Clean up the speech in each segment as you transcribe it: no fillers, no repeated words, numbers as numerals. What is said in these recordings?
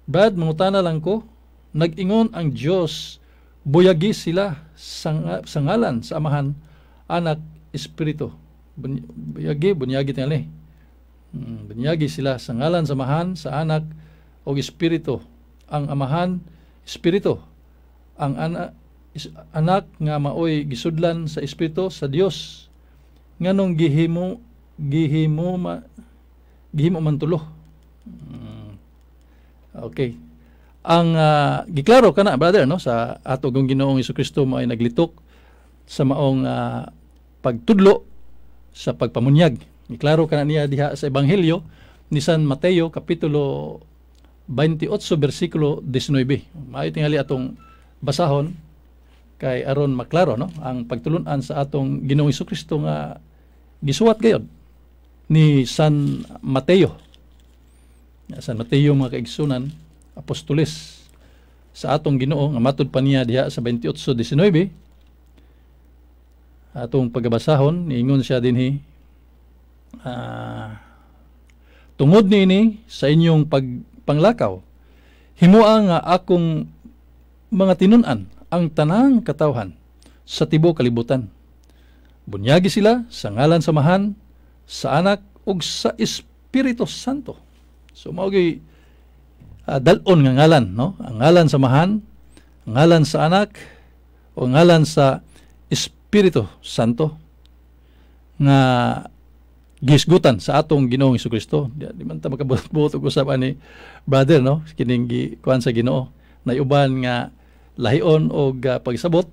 Brad, mangutana lang ko, nag-ingon ang Dios, buyagi sila sa ngalan sa Amahan, Anak, Espiritu. Buyagi, bunyagi tingali. Bunyagi sila sa ngalan sa Amahan, sa Anak, o Espiritu. Ang Amahan, Espiritu. Ang anak nga maoy gisudlan sa Espiritu sa Dios. Nganong gihimo gihimo ma, gihimo man tulo. Okay. Ang giklaro kana, brother, no, sa ato gong Ginoong Kristo maoy naglitok sa maong pagtudlo sa pagpamunyag. Giklaro kana niya diha sa Ebanghelyo ni San Mateo kapitulo 28 bersikulo 19. Maayo tingali atong basahon kay aron maklaro, no, ang pagtulun-an sa atong Ginoong Kristo nga gisuwat gayod ni San Mateo. San Mateo, mga kaigsunan, apostoles sa atong Ginoo nga matud pa niya diha sa 28:19, atong pagabasahon, niingon siya dinhi, "Tungod niini sa inyong pagpanglakaw, himoa nga akong mga tinun-an ang tanang katawhan sa tibuok kalibutan. Bunyagi sila sa ngalan sa Amahan, sa Anak ug sa Espiritu Santo." So mao gyud dal-on nga ngalan, no? Ang ngalan sa Amahan, ang ngalan sa Anak o ngalan sa Espiritu Santo nga gisgutan sa atong Ginoong Kristo. Di man ta makabuot og usab ani, brother, no, kining gi kuan sa Ginoo. Nayuban nga lahion og pagsabot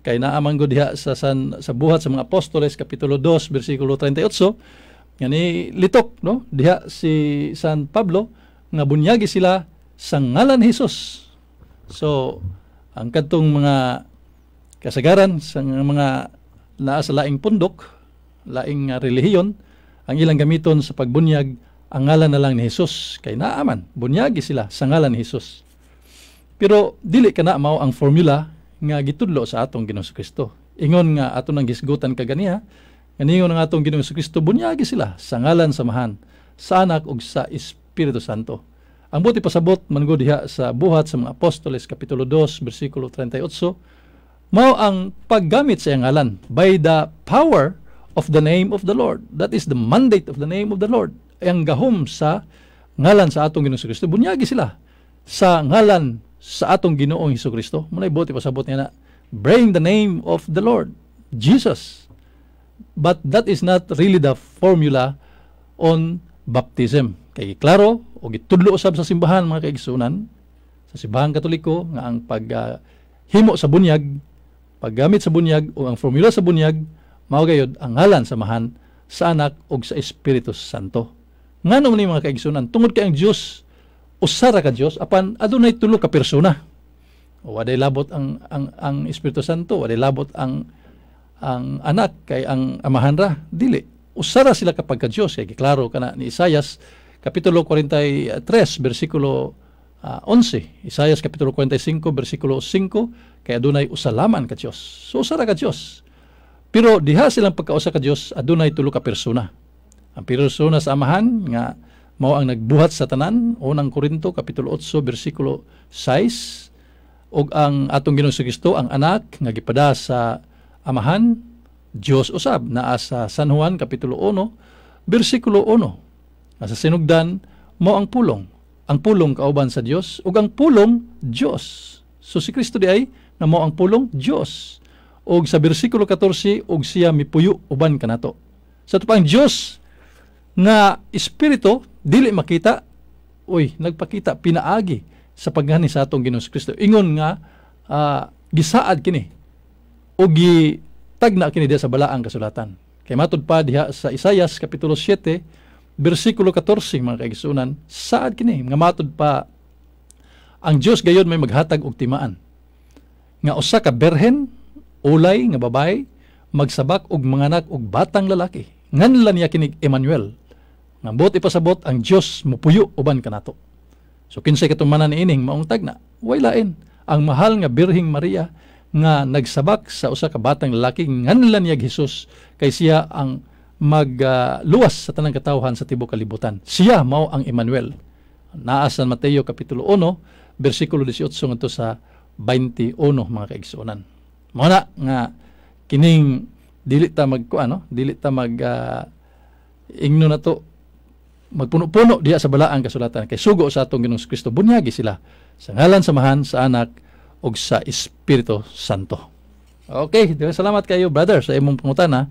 kay naa man gud diha sa Buhat sa mga Apostoles kapitulo 2 bersikulo 38 nga ni litok, no, diha si San Pablo nga bunyagi sila sa ngalan ni Jesus. So ang kadtong mga kasagaran sa mga naa sa laing pundok, laing relihiyon, ang ilang gamiton sa pagbunyag ang ngalan na lang ni Jesus kay naaman bunyagi sila sa ngalan ni Jesus. Pero dili kana mao ang formula nga gitudlo sa atong Ginoong Kristo. Ingon nga ato nang gisgutan kaganiha, nga ningon ang atong Ginoong Kristo, bunyagi sila sa ngalan sa Amahan, sa Anak ug sa Espiritu Santo. Ang buot ipasabot man gud diha sa Buhat sa mga Apostoles kapitulo 2 bersikulo 38 mao ang paggamit sa iyang ngalan by the power of the name of the Lord. That is the mandate of the name of the Lord. Ang gahom sa ngalan sa atong Ginoong Kristo. Bunyagi sila sa ngalan sa atong Ginoong Kristo. Muna'y buot ipasabot niya na bring the name of the Lord Jesus. But that is not really the formula on baptism. Kay klaro o gitudlo usab sa simbahan, mga kaigsunan, sa Simbahan Katoliko, nga ang pag himo sa bunyag, paggamit sa bunyag o ang formula sa bunyag mao gayod ang ngalan sa Amahan, sa Anak ug sa Espiritu Santo. Ngano man ni, mga kaigsunan? Tungod kay ang Dios usa ra ka Dios apan adunay tulo ka persona. Waday labot ang Espiritu Santo, waday labot ang Anak kay ang Amahan ra, dili. Usa ra sila kapag ka Dios kay klaro kana ni Isayas kapitulo 43 bersikulo 11, Isayas kapitulo 45 bersikulo 5, kay adunay usa lamang ka Dios. So usa ra ka Dios. Pero diha silang pagkausa ka Dios adunay tulo ka persona. Ang persona sa Amahan nga mao ang nagbuhat sa tanan, Unang Korinto kapitulo 8 bersikulo 6, ug ang atong Ginoong Kristo ang Anak nga gipada sa Amahan, Dios usab, naa sa San Juan kapitulo 1 bersikulo 1. Nga sa sinugdan mao ang Pulong. Ang Pulong kauban sa Dios ug ang Pulong Dios. So si Kristo diay nga mao ang Pulong, Dios. Og sa bersikulo 14, og siya mipuyo uban kanato. Sa ato pa ang Dios nga espiritu dili makita, uy, nagpakita pinaagi sa paghani sa atong Ginoong Kristo. Ingon nga gisaad kini o gitagna kini diha sa Balaang Kasulatan. Kay matud pa diha sa Isayas kapitulo 7 bersikulo 14, mga kaigsunan, saad kini nga matud pa ang Dios gayod may maghatag og timaan nga usa ka berhen, ulay nga babae, magsabak og manganak og batang lalaki. Nganlan niya kinig Emmanuel. Nga buot ipasabot, ang Dios mupuyo uban kanato. So kinsay katumanan niining maong tagna? Way lain. Ang mahal nga Birhing Maria nga nagsabak sa usa ka batang lalaki, nganlan niya Jesus kay siya ang magluwas sa tanang katawhan sa tibuok kalibutan. Siya mao ang Emmanuel. Naa sa Mateo kapitulo 1 bersikulo 18 ngadto sa 21, mga kaigsuonan. Mao na nga kining dili ta mag ano, dili ta mag ingno na to magpuno-puno diha sa Balaang Kasulatan kay sugo sa atong Ginoong Kristo, bunyagi sila sa ngalan sa Amahan, sa Anak ug sa Espiritu Santo. Okay, salamat kayo, brother, sa imong pangutana.